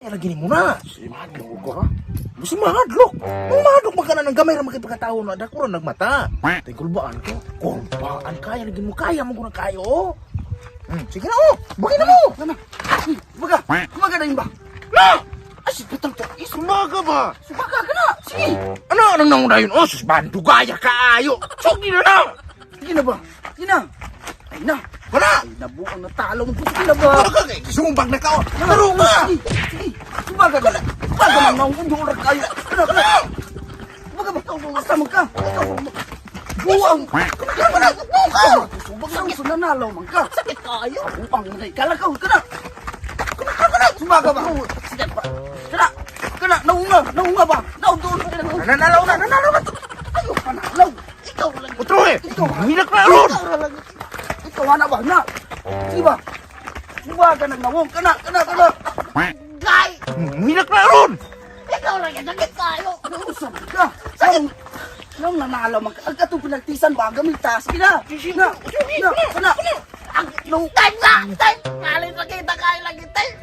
Lagi ni mo na. Si Madlok ko ha. Gusto mahadlok. Nung mahadlok magkana ng gamay ra makipagkatao na dako ra nagmata. Tay kulbaan ko. Kulbaan kaya lagi mo kaya mo guna kayo. Oh. Sige na oh. Bugin na mo. Kana. Baga, baga na yun ba? Na! Ay, si patang to. Sumaga ba? Subaga ka na. Sige. Ano anong nang dayon? Oh, sus bandugaya kaayo. Sugi na na. Sige na ba? Sige na. Ay na. Wala. Ay nabuang natalo mo. Sige na ba? Wala ka kay sumbag na ka. Oh. Taro nga. Sige. Sige. Subaga ka na. Subaga man maong undo ra kayo. Kana kana. Subaga ba? Asa man ka? Ikaw buang. Kana na. Ikaw subag lang sa nanalo man ka. Sakit kayo. Buang na kalakaw ka na. Kana kana. Subaga ba? Sige pa. Kana. Kana naunga, naunga ba? Naunga. Nanalaw na, nanalaw na. Ayo panalaw. Ikaw lang. Otro eh. Hilak na ron. Ikaw ra lang. Ikaw ana ba na? Sige ba? Subaga nang nawong kana kana kana. Gay. Hilak na ron. Ikaw lang. Sakit kayo. Nausap ka. Sakit. Nang nanalo man ka. Ang katong pinagtisan ba gamit tas na. Na. Na. Kana. Ang time na. Time. Malay sakit kayo lagi time.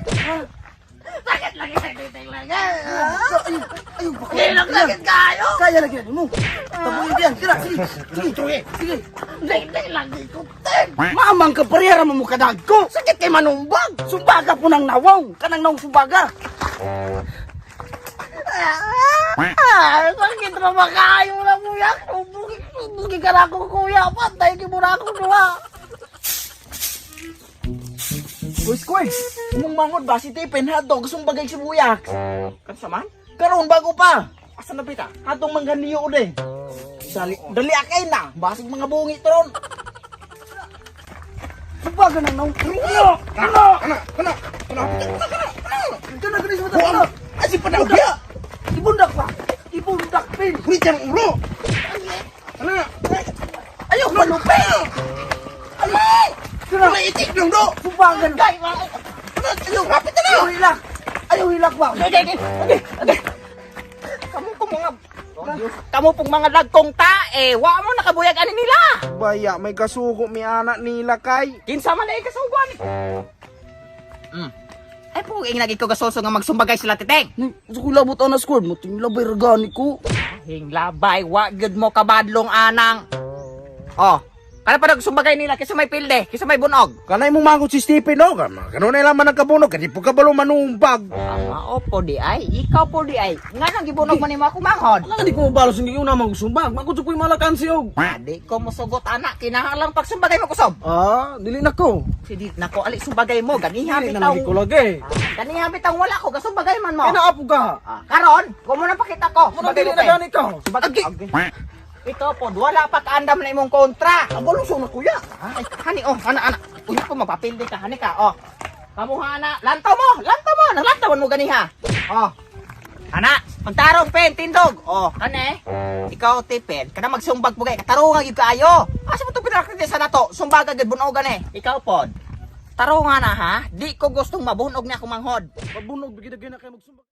Sakit lagi sakit lagi. Ayo, ayo ba? Hilak sakit kayo. Kaya lagi mo. Tabuhin diyan. Kana sige. Sige. Sige. Hindi lagi ko time. Mamang ka parehara mo kadag ko. Sakit kay manumbag. Sumbaga po ng nawong. Kanang nawong sumbaga. Ah, sakit na makayo na kuya. Subugi, subugi ka na ako kuya. Patay ki mo na ako duha. Boy Square, umong mangod ba si Tipin hotdog sumbagay sibuyak. Kansa man? Karon bago pa. Asa na pita? Atong mangganiyo de. Dali, dali akay na. Basig mga bungi tron. Sumbaga ng nawong. Kana, kana, kana, kana, kana, Kana kana sa kana. mata. Asi pa na uya. Ibundak pa. Ibundak pin. Kulit ang ulo. Kana. Ayaw malupi. Ay! Kana. Wala itik nung do. Sumbaga na. Gay, mga Ayaw, rapit na na. Ayaw hilak. Ayaw hilak ba? Okay, okay, okay, okay. Kamu po mga Kamu pong mga lagkong tae, wa mo nakabuyag ani nila. Baya, may kasuko mi anak nila kay. Kinsa man ay kasuguan. Ay po, ing lagi ko gasolso nga magsumbagay sila titeng. Ni, sa ko labot ana squad mo ting labay ragani ko. Hinglabay, wa gyud mo kabadlong anang. Oh, kana pa nagsumbagay nila kaysa may pilde, kaysa may bunog. Kanay mo mangot si Stephen no. Ganun na lang man ang kabunog. Kadi po kabalo manumbag. Ama o po di ay, ikaw po di ay. Nga nang gibunog man nimo ako manghod. Wala di ko mabalos hindi ko na magsumbag. Mako jud ko'y malakan siyog. Di ko mosugot anak, kinahanglan pagsumbagay mo kusob. Ah, dili na ko. Sige, nako ali sumbagay mo, ganiha Dili na bitaw. lagi ko lagi. Ganiha bitaw wala ko, gasumbagay man mo. Ay naapo ka. Ah, karon, ko mo na pakita ko. Muna dili na gani ka. Sumbagay. Ito po, wala pa kaandam na imong kontra. Ang balong na kuya. Ay, hani oh, ana ana. Uy, ko mapapildi ka, hani ka, oh. Kamuha na, lantaw mo, lantaw mo, nalantawan mo ganiha. Oh. Ana, pagtarong pen, tindog. Oh, kane. Ikaw tipin, kana magsumbag po kay katarungan gyud kaayo. Asa mo to pinakita sa nato? Sumbaga gyud bunogan eh. Ikaw pod. Tarungan na ha, di ko gustong mabunog niya akong manghod. Mabunog bigid na kay magsumbag.